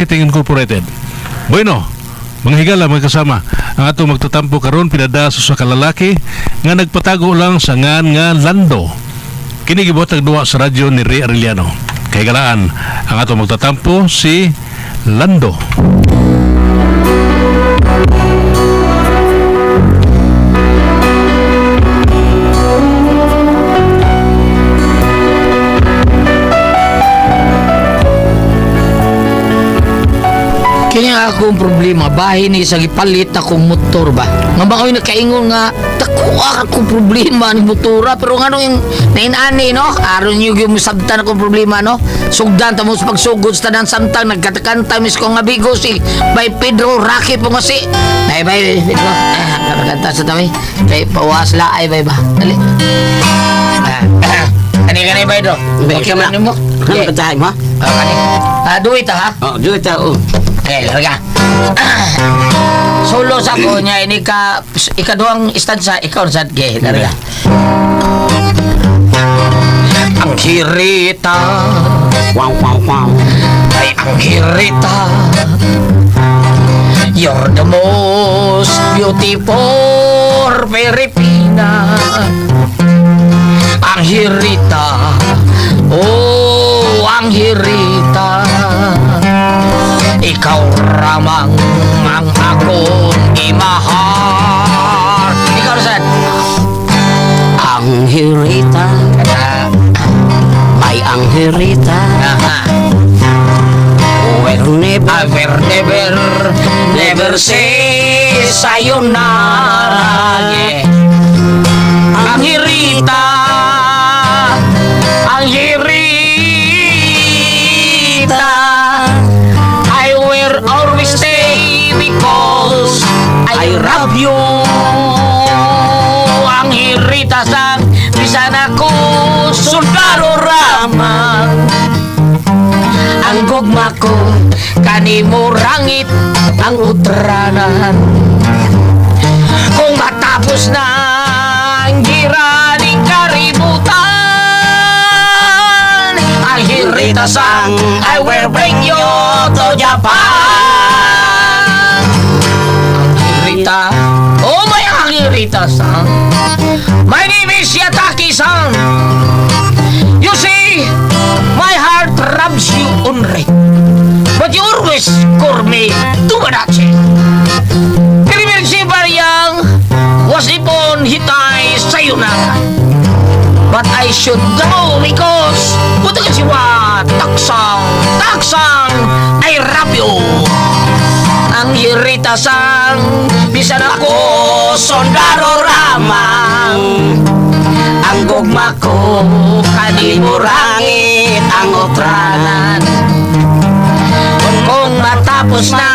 Marketing Incorporated. Bueno, mga higala, mga kasama, ang atong magtatampo karon pinada sa usa ka lalaki nga nagpatago lang sa ngan nga Lando. Kini gibuhat duwa sa radyo ni Ray Arellano. Kahigalaan, ang atong magtatampo si Lando. Kini ang akong problema, bahin ni sa gipalit akong motor ba. Nga ba ko'y nakaingon nga, takuha akong problema ni motora, pero nga nung yung nainani, no? Aron yung yung musabtan akong problema, no? Sugdan ta mo sa pagsugod sa tanan samtang, nagkatakanta mis ko nga bigo si Bay Pedro Rocky po nga si. Bay, bay, Pedro. Ah, kanta sa tawi. Kay pawas la, ay, bay ba. Dali. Ah, ah. Kani, kani, bay, Pedro. Bay, Okay, kama. kani mo. Ano Okay. ka mo? Oh, kani. Ah, duit ha. Oh, duit ta oh. Okay, larga. Solo sa ko niya ini ka ikaduhang istansa ikaw sa ge, larga. Ang hirita Wow wow wow. ay ang hirita. You're the most beautiful Filipina. Ang hirita. Oh, ang hirita. Ikaw ramang ang akong imahar. Ikaw sad. Ang hirita, Kata. may ang hirita. Aha. Will never, I will never, never say sayonara. Yeah. Ang hirita, ang hirita. I will always stay because I love you. Ang hirita sang bisan ako sundalo ramang. Ang gugma ko kanimo rangit ang utranan. Kung matapos na ang gira ning kaributan, ang hirita sang I will bring you to Japan. Ang hirita, oh my, ang hirita sang. My name is Yataki-san. You see, my heart rubs you only. But you always call me Tomodachi. Kirimirsi Bariyang was ipon hitay sayonara. But I should know because Watashi wa taksang, taksang, I love you. Ang hirita sang, bisan ako sundalo ramang. Ang gugma ko kanimo rangit ang utranan. Kung matapos na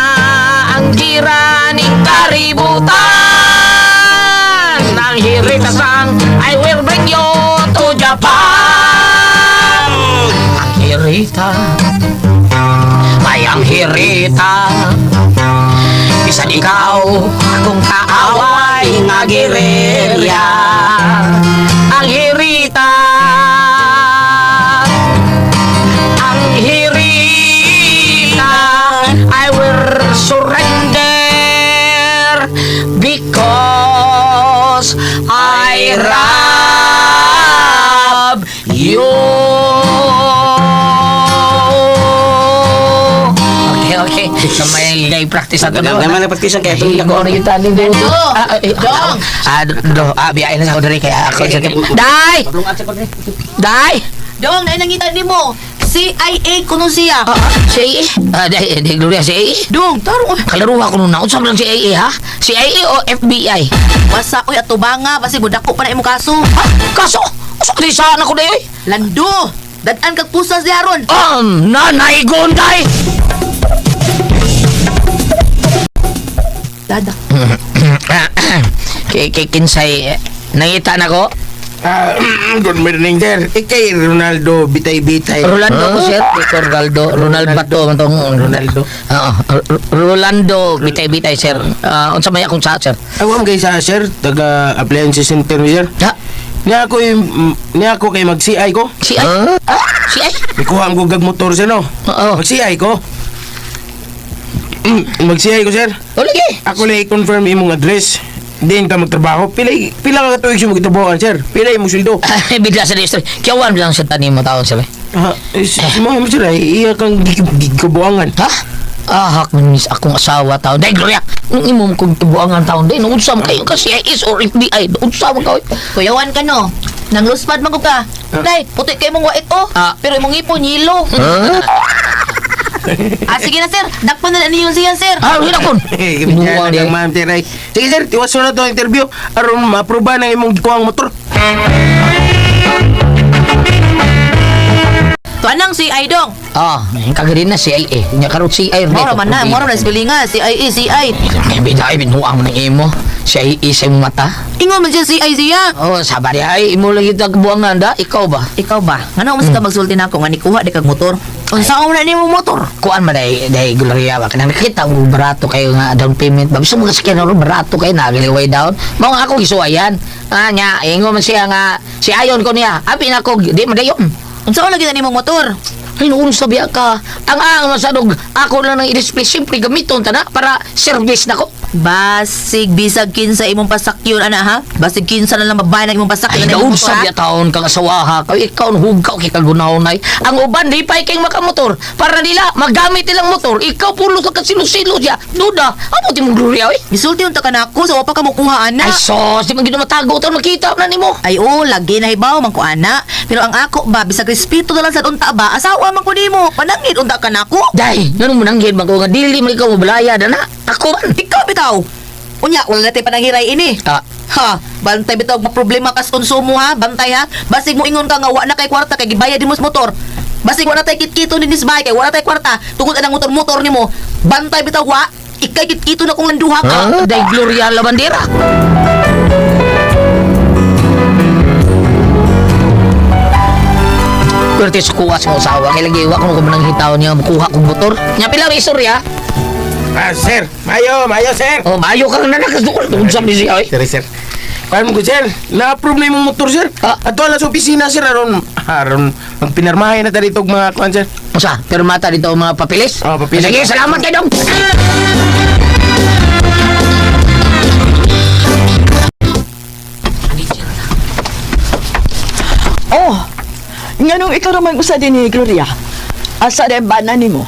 ang gira ning kaributan, ang hirita sang I will bring you to Japan. Ang hirita, may ang hirita. Bisan ikaw akong kaaway nga gerilya. Ang hirita, ang hirita, I will surrender because I love you. Okay, okay. Kamay ngay practice ato. Naman na practice kaya itong Ko na yung taning do. Ah, eh, Dong! Ah, do. Ah, biyain na sa ako diri kaya ako. Day! Day! Dong, na nangita nimo. CIA kuno siya. Ah, ah, CIA? Ah, day, day, Gloria, CIA? Dong, tarong Kalaruha ko nun na. Unsa man lang CIA, ha? CIA o FBI? Wasa oy atubanga basi budako pa na imo kaso. Ha? Kaso? Usa ka saan ako day, oy? Lando, dad-an kag pusas di aron. Nanay Gonday! Dada. Kay kay kinsay nangita na ko. Ah, good morning, sir. Ikay Ronaldo Bitay-Bitay. Rolando ko sir, Di ko Ronaldo, Ronald Bato man tong Ronaldo. Oo, Rolando Bitay-Bitay sir. Ah, unsa may akong sa sir? Awam kay sa sir, taga appliance center ni sir. Ha? Niya ako yung, niya ako kay mag-CI ko. Si ay? Ah, si ay? Ikuha ang gugag motor sir, no? Oo. Mag-CI ko. Magsihay ko, sir. O lagi. Ako lang i-confirm imong address. Diin ka magtrabaho. Pila, pila ka katuig siya magtrabahoan, sir? Pila imong sweldo? Ay, bigla sa registry. Kiyawan lang sa tanim mo taon sabi. Ah, mo sir, ay, iya kang gikabuangan. Ha? Ah, hak man miss akong asawa taon. Day, Gloria! Nung imo kong tubuangan taon, day, nung unsa man kayo ka CIS or FBI, unsa man kayo. Kuyawan ka no. Nang luspad man ko ka. Day, puti kay mong wait oh. Ah. Pero imong ngipon yelo. Ah, sige na sir. Dakpan na niyo siya sir. Ah, hinakon! Eh, Binuang lang day. ma'am, sir. Ay. Sige, sir, tiwaso na to ang interview. Aron ma-aproba ng imong gikuhang motor. To anang si Idong. Ah, kagarin na CIA. Nya karon CI rin. Mora man na, mora na sibilinga, CIA, CI. Ay, biday, binuang mo ng imo. CIA sa imong mata. Ingon man siya CI siya. Oh, sabar ay, imo lagi tagbuangan da. Ikaw ba? Ikaw ba? Ngano mas ka magsulti nako nga nikuha di kag motor? Unsa na nimo motor? Kuan man day, day Gloria ba? Kanang nakita mo barato kayo nga down payment ba? Gusto mo kasi kaya barato kayo na way down. Mao nga ako gisuwayan. Ah, nya, ingo man siya nga si ayon ko niya. Abi na ko di man dayon. Unsa lagi na nimong motor? Ay, noon sabi ka. Ang ang masadog, ako lang ang i-display. Siyempre, gamiton ta na para service na ko. Basig bisag kinsa imong pasakyon ana ha? Basig kinsa na lang babae na imong Ay, pasakyon na imong naon motor ha? sabi taon kang asawaha ka. Ikaw ang hugaw kay kagunaw nay. Ang uban, di pa ikay makamotor. Para nila, magamit nilang motor. Ikaw, pulo ka kasilo-silo siya. Duda, amo ti mong gloria, oy. Gisulti unta ka nako sa wa pa ka mokuha ana. Ay, sos, di man gid matago taon makita na nimo. Ay oh, lagi na hibaw man ko ana. Pero ang ako ba bisag respeto na lang sa unta ba, asawa man ko nimo. Panangit unta ka nako. Day, ngano mo nanggid man ko nga dili man ikaw mobalaya na na. Ako man. Ikaw bitaw. Unya wala na tay pananghiray ini. Ah, Ha, bantay bitaw problema kas konsumo ha, bantay ha. Basig mo ingon ka nga wa na kay kwarta kay gibayad nimo sa motor. Basig wa na tay kitkito ni bahay kay wa na tay kwarta tungod anang motor-motor nimo. Bantay bitaw wa, ikay kitkito na kung landuha ka. ah, day Gloria la bandera. Kurtis kuha sa usawa kay lagi wa ko manang hitaw niya makuha kong motor. Nya pila ang istorya? Ah, sir. Mayo, mayo, sir. Oh, maayo kang nanakas doon. Doon sa misi ay. Sir, sir. Kuan mo ko, sir. Na-approve na imong motor, sir. Ah. Ato lang sa opisina, sir. Aron, aron, magpinarmahay na ta dito og mga kuan, sir. Usa, pero mata dito ang mga papilis. Oh, papilis. Sige, salamat kay dong. Oh, nganong ikaw naman usa din ni Gloria? Asa din ba na nimo?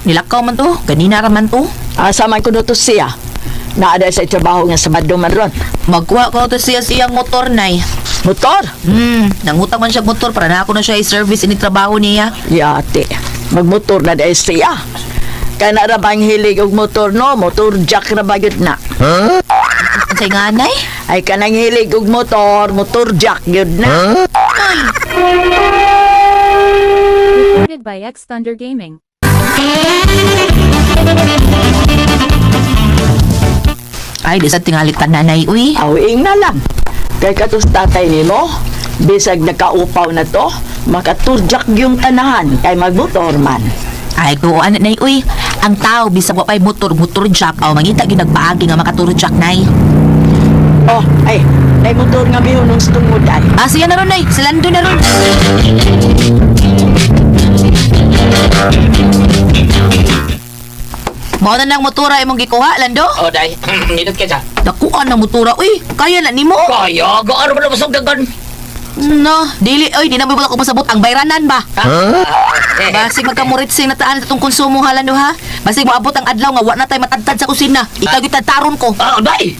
Nilakaw man to, ganina ra man to. Asa man kuno to siya? Naa sa trabaho nga sa Badong man ron. Magkuha ko to siya siyang motor nay. Motor? Nangutang man siya og motor para na ako na siya i-service ini trabaho niya. Yate, magmotor na dahil siya. Kaya na ra bang hilig og motor no? Motor jack ra ba gyud na? Unsay nga nay? Ay kanang hilig og motor, motor jack gyud na. Recorded by X Thunder Gaming. Ay, di sa tingali tananay uy. Awing na lang. Kay katos tatay nimo, bisag nakaupaw na to, makaturjak yung tanahan kay magmotor man. Ay, tuoan na nay uy. Ang tao bisag wa pay motor, motor jack aw mangita gyud nagpaagi nga makatur jack nay. Oh, ay, nay motor nga bihon sa tungod ay. Ah, siya na ron nay. Silando na ron. Mao na nang motora imong gikuha, Lando? Oh, day. Nindot kay sa. Dakuan ng motora. Uy, kaya na nimo. Kaya, gaano ba na masog dagan? No, dili oy, di na mo ko pasabot ang bayranan ba. Basig magkamuritsing na taan sa itong konsumo ha, Lando ha. Basig moabot ang adlaw nga wa na tay matadtad sa kusina. Ikaw gyud tadtaron ko. Ah, day.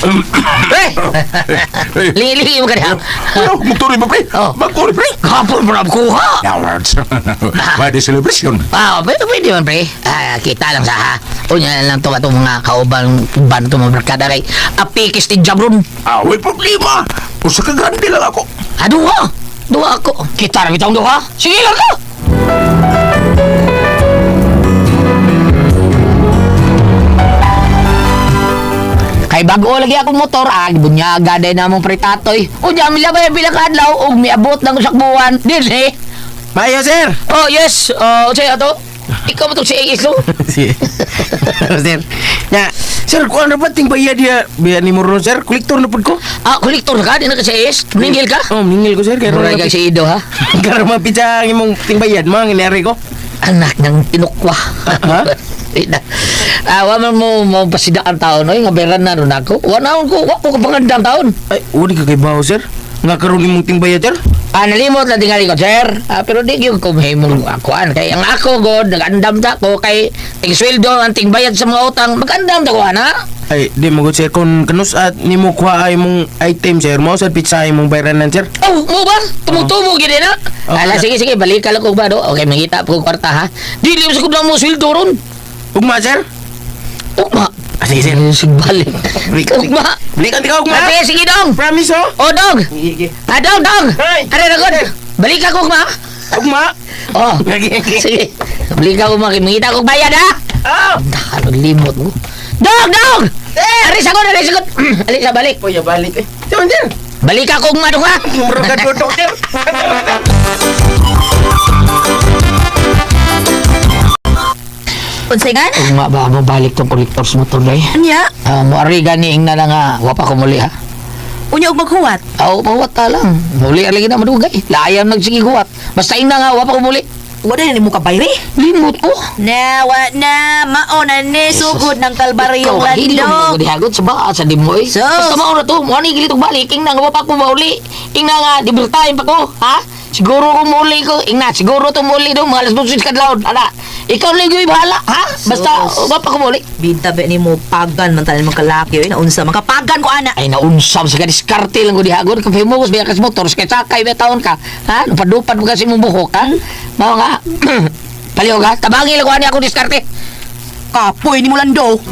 Eh, Lingi-lingi mo ka niya. Ano, motor ba, pre? Oh. Magkuri, pre. Kapon mo na kuha. Awards. Why the celebration? Ah, pwede, pwede man, pre. Ah, kita lang sa ha. Unya lang to atong mga kauban uban to mga barkada kay apikis ni Jabron. Ah, way problema. Usa ka grande lang ako. Ah, duha. Duha ako. Kita ra bitong duha. Sige lang ka. Kay bago lagi akong motor, ah, bunyaga din na mong pre tatoy. Unya, milabay pila ka adlaw, ug miabot ng usak buwan. Dinhi. Mayo, sir. Oh, yes. Oh, unsay ato? Ikaw mo tong si AS, no? Si- sir. Nya, Sir, kuan na ba ting bayad diya? Bayad ni mo ron, sir. Kolektor na pud ko. Ah, kolektor ka? Di na ka sa AS? Miningil ka? Oh, mingil ko, sir. Kay Muray ka si Ido, ha? Karon mapit sa ang imong ting bayad, mga nginari ko. Anak ng tinukwa. Ha? Ah, wa man mo mo pasida ang taon oy nga beran na ron ako. Wa na ko, wa ko kapangandang taon. Ay, wala ka kay baho, sir. Nga karon imong ting bayad, sir. Ah, nalimot na tingali ko, sir. Ah, pero di gyud ko mahimong akuan kay ang ako god nagandam ta ko kay ting sweldo ang ting bayad sa mga utang, magandam ta ko ana. Ay, di mo gud sir kung kanus at nimo kuha ay mong item sir mo sa pizza imong bayranan sir. Oh, mo ba? Tumutubo gid na. Oh, Ala, ano? sige sige, balik ka lang ko ba do. Okay, mangita po ko kwarta ha. Dili mo sa kudlang mo sweldo ron. Ugma sir. Ugma. Ah, sige sir. Sige, balik. Balik, balik. Ugma. Balik ang ikaw ugma. Ah, sige, sige dong. Promise oh. Oh, dong. Sige. Ah, dong, dong. Hey! Are na god. Balik ka ko ugma. Ugma. Oh. Sige. Balik ka ugma kay mangita ko bayad ha. Ah! Dahil limot mo. Dong, dong. Ari sagot, ari sagot. Ali sa balik. Kuya balik eh. Sir, sir. Balik ako ugma dong ha. Muro ka dudok sir. Unsay nga? Ugma ba mo balik tong kolektor sa motor day? Unya, Ah, mo ari gani ing na lang nga, wa pa ko muli ha. unya og maghuwat. Aw, pahuwat ta lang. Muli lagi na madugay. Layam nagsige huwat. Basta ing na nga, wa pa ko muli. Wala na nimo kabayri. Limot ko. Na, wa na, mao na ni sugod ng kalbaryong Ikaw, hilom lando. na gudihagod sa baa sa dimo eh. Sus. Basta mao na to, mo ni gilitong balik ing na nga wa pa ko mauli. Ing na nga dibirtahin pa ko, ha? Siguro ko muli ko, ing na siguro to muli do mga alas 12 kadlawon. Ana, ikaw lang yung bahala, ha? Basta Sus. wa pa ko muli. Binta ba nimo pagan man tanan mga kalaki oy, naunsa man kapagan ko ana. Ay naunsam sa kadiskarte lang ko dihagod kung famous biya kas motor sa sakay ba taon ka ha nupadupad mo kasi mong buhok ha mao nga palihog ha tabangi lang ko ani ako diskarte. Kapoy nimo lando.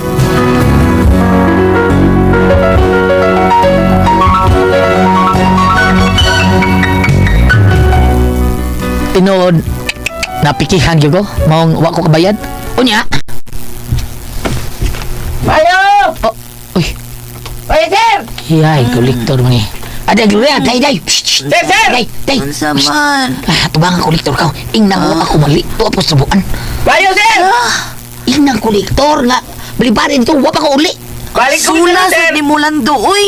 Tinuod napikihan gyud ko maong wa ko kabayad unya. Ayo! Oh, uy. Ayo sir. Hiyay, kolektor man eh. Ada Gloria, day day. Psst, psst. Sir, sir! Day, day. Unsa man? Ah, tubang ang kolektor ka. Ingnan mo ako mali. Tuwa po sa buwan. Ayo sir. Ingnan kolektor nga. Balibarin ito, wa pa ko uli. Balik ko Sula sir. sa nimo lando oy.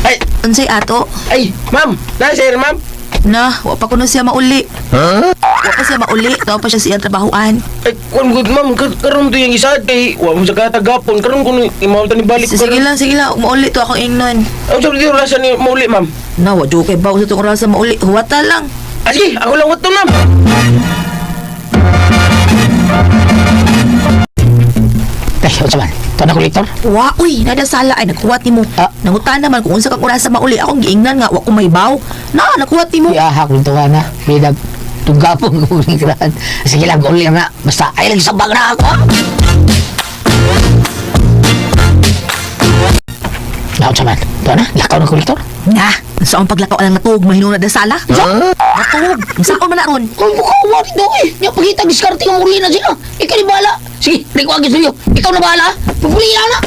Ay, Unsay ato? ay, ma'am. Na sir, ma'am. Na, wa pa kuno siya mauli. Wa pa siya mauli, tawa pa siya sa iyang trabahoan. Ay, kuan good ma'am, karon to yung isa kay wa mo sa katagapon karon kun imaw ta ni balik Sige lang, sige lang, mauli to akong ingnon. Ang sabi dito rasa ni mauli ma'am. Na, wa jud kay bawo sa tong rasa mauli. Huwata lang. Ah, sige, ako lang wato ma'am. Day, unsa man? Tuwa na kolektor? Wa, uy, nadasala ay nagkuwat nimo. Ah. Nangutan naman kung unsa kang orasa mauli akong giingnan nga wa ko mahibaw. Na, nagkuwat nimo. Iahak yung tuwa na. Bida, tunggapon ko ng grahan. Sige lang, uli lang na. Basta, ay lang sabag na ako. Naot sa man. Tuwa na, lakaw ng kolektor. Na, sa ang paglakaw ang natuog mahinuna dasala. Huh? Natuog. Unsa man na ron? Kung mukha ko dito eh. Nga pagkita, diskarte ng uli na sila. Ikaw ni bahala. Sige, di ko agis sa'yo. Ikaw na bahala. Pupuli na na.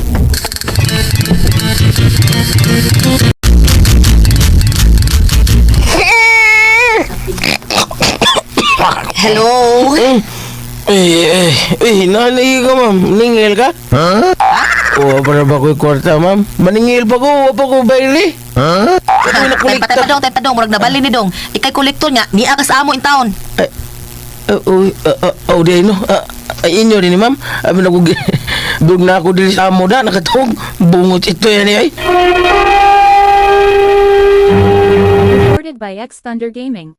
Hello. Eh, eh, eh, nanay ka ma'am. Ningil ka? Huh? Wa para ba ko'y kwarta ma'am? Maningil pa ko, wa pa ko bayri. Huh? Ako na Tay patay kolekta. pa dong, tay pa dong, murag nabali ni dong. Ikay kolektor nga, niya ka sa amo in town. Ay, oh, oh, di no. Ah, ay, inyo din ni ma'am. Abi na ko dug na ako diri sa amo da nakatog. Bungot ito yan eh, ay. Recorded by X Thunder Gaming.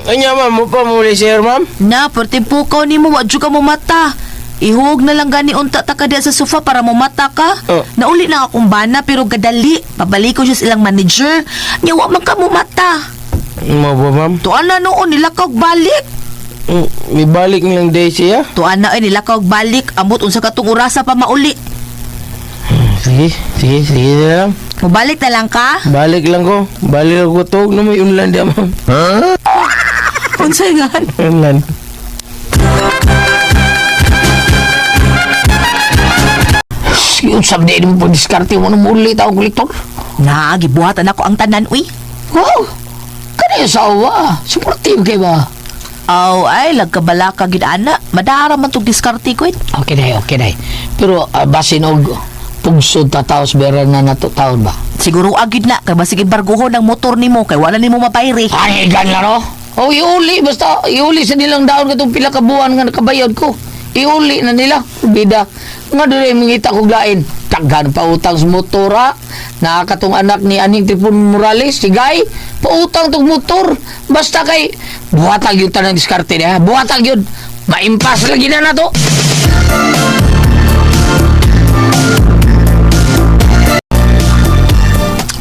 Anya ma'am, mo pa muli sir ma'am. Na, perti pukaw nimo wa jud ka mo mata. Ihuog na lang gani unta ta ka diya sa sofa para mo mata ka. Oh. Nauli na akong bana pero gadali. Pabalik ko siya sa ilang manager. Nya wa man ka mo mata. Mo ba ma'am? Tuan na noon nilakaw balik. May balik nilang day siya. Tuan na ay nilakaw balik. Amot unsa katong orasa pa mauli. Sige, sige, sige na lang. Mubalik na lang ka? Balik lang ko. Balik lang ko tog na may unlan di ma'am. Unsay nga? Unlan. Sige, usab di mo pagdiskarte mo nung muli taong kolektor. Na, gibuhatan ako ang tanan, uy. Wow! Kani asawa, supportive kay ba? Aw, ay, lagkabala ka gid ana. Madara man tog diskarte ko, eh. Okay day, okay day. Pero basin og pungsod tataos bera na nato taon ba? Siguro agid na kay basig embargohon ang motor nimo kay wala nimo mabayri. Ay, gan na no? Oh, iuli. Basta iuli sa nilang daon katong pila ka buwan nga nakabayad ko. Iuli na nila. Bida. Nga doon mangita ko lain. Taghan pa utang sa motora. Nakakatong anak ni Aning Tripon Morales, si Guy. Pautang tong motor. Basta kay buhatag yun tanang diskarte niya. Buhatag yun. Maimpas lagi na na to.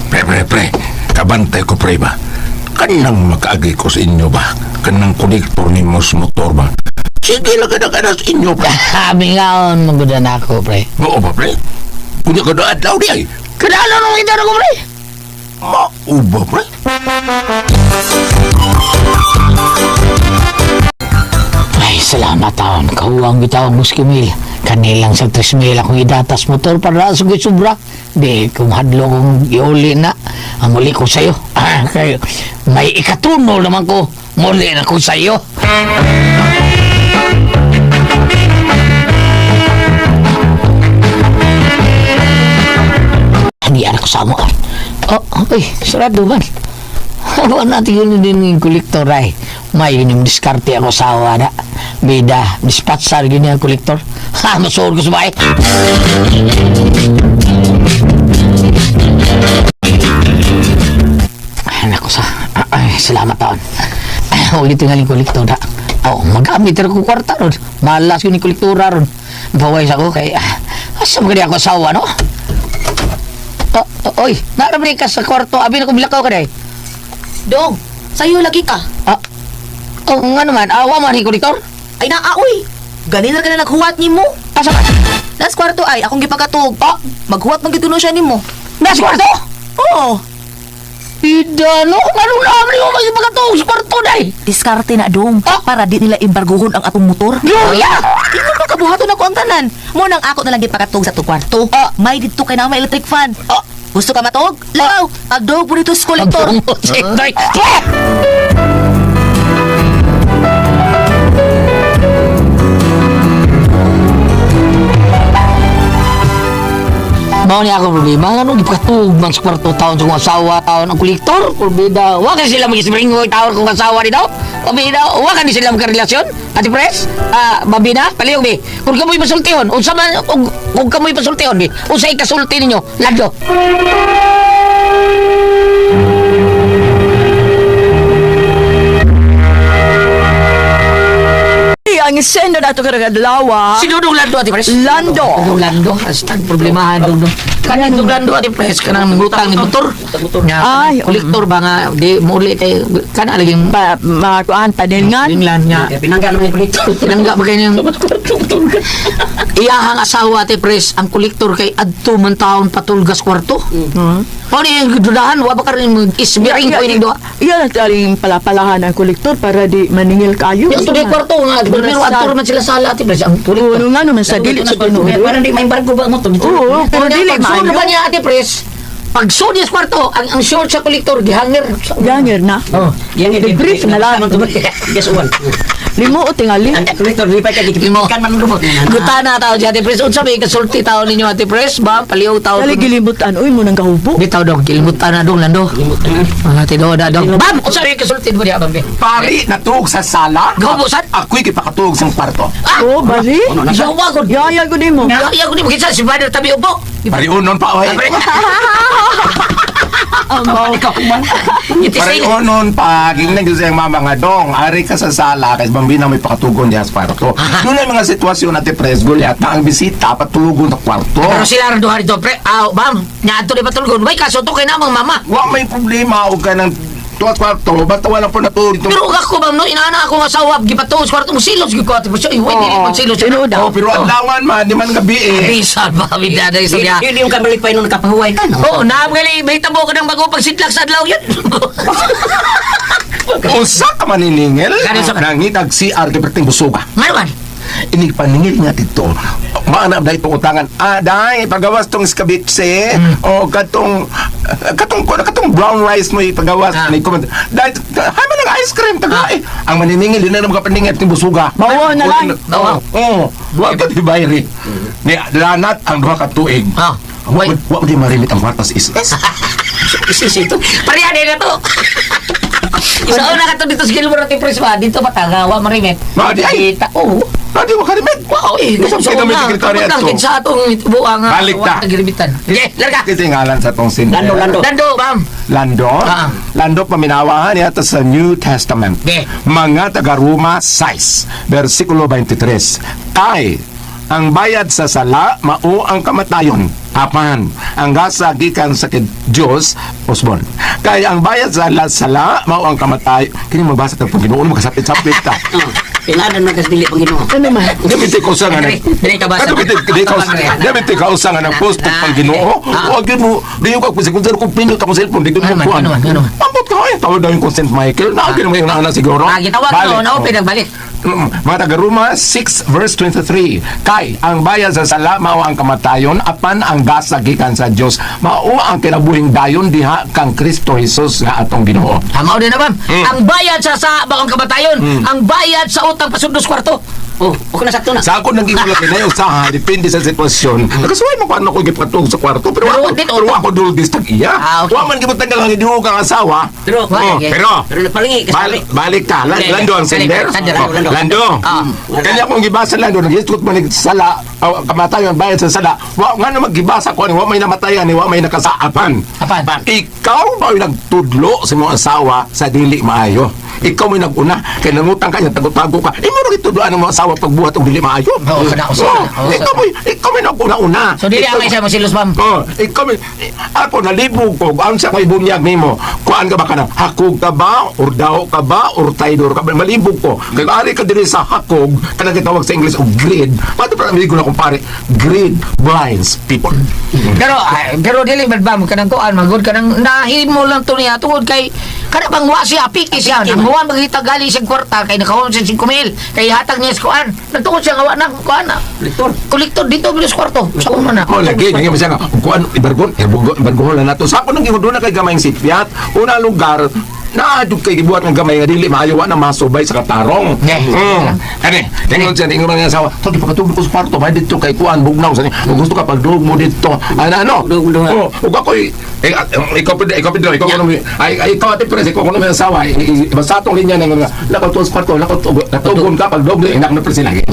Pre, pre, pre. Kabantay ko, pre ba? Kanang makaagi ko sa inyo ba? Kanang konektor ni mo sa motor ba? Sige lang ka na sa inyo, pre. Mingaon, maguda na ako, pre. Oo ba, pre? Kunya ka na adlaw di ay. Kadalo nung ito ko, pre. Mao ba, pre? Ay, salamat taon. Kahuwang bitaw ang muskimil. Kanilang sa 3,000 akong idatas motor para sa ko'y sobra. Di, kung hadlo kong iuli na, ang muli ko sa'yo. Ah, kayo, may ikatuno naman ko. Muli na ko sa'yo. Hindi anak ko sa amo. Oh, ay, sarado man. Ano natin yun din yung kolektor ay. May yun yung diskarte ako sa awa na. Bida, dispatchar yun yung kolektor. Ha, masuod ko sa bahay. Ay, naku sa... Ay, salamat taon. Ay, huwag ito nga yung kolektor na. Oh, magamit rin ko kwarta ron. Malas yun yung kolektora ron. Baway sa ko kay... Asa magani ako asawa, no? Oh, oh, oy, naramay ka sa kwarto. Abi na ko bilakaw ka day. Dong, sayo lagi ka. Ah, oh, nga naman, awa man ni kolektor. Ay naa, uy. Ganina ka na naghuwat nimo. Asa man? Nas kwarto ay akong gipakatug. Ah! Maghuwat man gid kuno siya nimo. Nasa kwarto? Oo. Ida, no? Anong naman mo magpagkatuog sa kwarto, day? Diskarte na dong Ah! para di nila embargohon ang atong motor. Gloria! Ingon pa kabuhaton ako ang tanan. Mo nang ako na lang gipakatug sa atong kwarto. Ah! May didto kay na may electric fan. Ah! Gusto ka matog? Lakaw, pagdog po dito sa kolektor. Day! Mao ni ako problema nga no gipakatug man sa kwarto taon sa kong asawa taon ang kolektor kurbida wa ka sila mag-spring taon kong asawa dito kurbida wa ka ni sila magkarelasyon Ate Pres ah babina palihog bi kung kamoy pasultihon unsa man kung kamoy pasultihon bi unsay kasulti ninyo lado. Ay, ang sendo na ito karang adlaw. Si Dudong Lando, Ate Pres. Lando. Dudong Lando. Hashtag problemahan, Dudong. Kanang Dudong Lando, Ate Pres. Kanang mangutang ni motor. Nga, Ay, kolektor ba nga, di muli kay, kana laging Pa, makuan, paningan. Tinglan nga. Pinangga naman yung kolektor. Tinangga ba kanyang Iyahang asawa, Ate Pres, ang kolektor kay adto man taon patulgas kwarto. Hmm. Ano yung dudahan? Wa ba ka rin mag-isbiring ko ining duha? Iyan ang taring palapalahan ang kolektor para di maningil kayo. Yung tuloy kwarto nga, pero adto man sila sala, Ate Pres, ang kolektor. Oo, nga naman sa dili sa tinuod. Parang di may embargo ba mo to? Oo, Pero kung dili pag ba maayo. niya, Ate Pres, pag niya sa kwarto, ang short sa kolektor, gihanger. Ganger na. Oh. Nag-brief na lang. Yes, uwan. Limuot tingali. Ang kolektor, di pa kay Imo. kan man rumot. Gutana tao siya, Ate Pres. Unsa may kasulti tao ninyo, Ate Pres? Ba? Paliw tao. Dali gilimutan uy mo nang kahubo. Bitaw dong, kilimutan na dong, lando. Mga tinuod na dong. Bam! Unsa may kasulti mo diya, Bambi? Pari, natuog sa sala. Gahubusan? Ako'y kipakatuog sa kwarto. Ah! Oh, bali. Yawa ko. Yaya ko nimo. Yawa ko ni mo. Kinsa si Father tabi upo. Pariunon pa, oy. Amaw. Pariunon pa. Gingnan ko siyang mama nga dong. Ari ka sa sala, kay bambina may pakatugon diya sa kwarto. Doon ang mga sitwasyon natin, Pres Goliath, na ang bisita patulugon sa kwarto. Pero sila rin duha dito, pre. Aw, bam. Nya ato di patulgon. Way kaso to kay namang mama. Wa may problema og ka ng tuwa kwarto, ba't wala po natulog? Pero ug ako bam no, inaana ako nga asawa gipatuos kwarto mo silos gyud ko ate Pres. Uy, dili magsilos. Tinuod Oh, pero adlawan man, di man gabi eh. Bisan ba bidaday sa niya. Hindi yung kabalik pa yun nung nakapahuway ka, no? Oo, naam gali, may tabo ka ng bago pagsidlak sa adlaw yun. Usa ka maniningil? Kano sa- Nangitag CR kay perting busuga. Ngano man? Inig paningil nga dito. Maanap dahil itong utangan. Ah, dahil, pagawas tong skabitse, o katong, katong, katong brown rice mo ipagawas. Ah. Ni comment. Dahil, hay man ang ice cream, taga, eh. Ang maniningil, yun na naman kapaningit ni busuga. Bawo na lang. Bawo. Oo. Wa ka di bayri. Ni lanat ang duha ka tuig. Ah. Wa wa di marimit ang kwarta sa SS. Isis ito. Pareha din na to. Sa una ka to dito sa Gilmore at Pres ba? Dito pa taga, wa marimit. Ma, di ay. Kita, oh. Di wa karimit. Wow, eh. Sa Sa kita may una, sekretarya kapag to. lang, sa atong buang nga. Balik ta. Wa kagirimitan. Sige, larga. Kasi ngalan sa tong singer. Lando, Lando. Lando, bam. Lando. Ah. Lando paminawahan yata sa New Testament. Okay. Mga taga-Roma 6, versikulo 23. Kay ang bayad sa sala mao ang kamatayon. Apan, ang gasa gikan sa kay Dios Osbon. Kay ang bayad sa sala mao ang kamatay. Kini magbasa ta pag Ginoo makasapit-sapit ta. Oh, Piladan man kas dili pang Ginoo. Ano man? Dami ti kausa nga nag. Dili, dili ka basa. Kato di kausa. Dami ti kausa nga nagpost pang Ginoo. Wa gyud mo di ko kung kung pindot akong cellphone di gyud mo Ano man, kuan. ano man, ano man? Ambot ka ay tawag daw yung kung St. Michael. Na gyud mo yung naana siguro. Ah, gitawag Balik. no, na-open ang balik. Mga taga Roma 6 verse 23. Kay ang bayad sa sala mao ang kamatayon apan ang gasa gikan sa Dios mao ang kinabuhing dayon diha kang Kristo Jesus nga atong Ginoo. Tama din na, bam. Ang bayad sa baong kamatayon, ang bayad sa utang pasundos kwarto. Oh, okay na sakto na. Sa ako nang giulat na usahay depende sa sitwasyon. Nakasuway mo kung ano ko gipatug sa kwarto pero Pero ako dito, pero ako dulgis tag iya. Ah, okay. Wa man gibutang kang gidugo kang asawa. Pero, Oh, okay. pero Pero napalingi kasi. balik ka. Okay, Lando ang balik, sender. sender, Oh, Lando. Lando. Ah. Kanya kung gibasa Lando naghisgot man ni sala aw, kamatayon bayad sa sala. Wa nga na maggibasa ko ani wa may namatayan ni wa may nakasaapan. Apan. Ikaw ba yung nagtudlo sa imong asawa sa dili maayo? Ikaw may naguna kay nangutang ka niya tago-tago ka. Imo ra gitudloan ang mga asawa pagbuhat og dili maayo. Oo, kana, usa, Oo, kana, usa. ikaw mo ikaw may naguna-una. So dili ang isa mo silos, bam. Oh, ikaw may ako nalibog ko ang sa kay bunyag nimo. Kuan ka ba kanang hakog ka ba or daw ka ba or taydor ka ba? Malibog ko. Kay ari ka diri sa hakog kanang gitawag sa English og greed. Pato pa amigo na kumpare, greed blinds people. Pero ay, pero dili man bam kanang kuan magud kanang nahimo lang to niya tungod kay kana bang wa siya apiki siya nang huwan magita gali siyang kwarta kay nakahon siya 5,000 kay hatag niya sa kuan nagtukod siya nga wa na kuan na Kolektor. kolektor dito bilis kwarto sa kuno na. Mo lagi nga siya nga kuan ibargon ibargon ibargon lang nato. Sa ako nang gihudo na kay gamayng sipyat, una lugar na adto kay gibuhat ng gamay nga dili maayo wa na masubay sa katarong. Eh. Kani, ingon siya ingon man niya asawa, "Tol gipakatulog ko sa kwarto, bay dito kay kuan bugnaw sa ni. Kung gusto ka pagdug mo dito." Ano ano? Dugog mo duha. Oh, ug ako'y eh, ah, ikaw Pedro, ikaw Pedro, ikaw kuno ay ay, ikaw ate Pres, ikaw kuno may asawa, basta atong linya na nga lakaw to sa kwarto, lakaw to natugon ka pagdug inak na Pres lagi.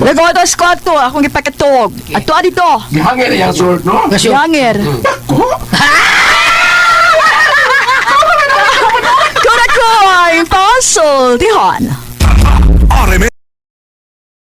Nagawa sa kwarto, akong gipakatog. Ato dito. Gihangin na yang sort, no? Yanger. Ako? Kurakoy, pasultihon.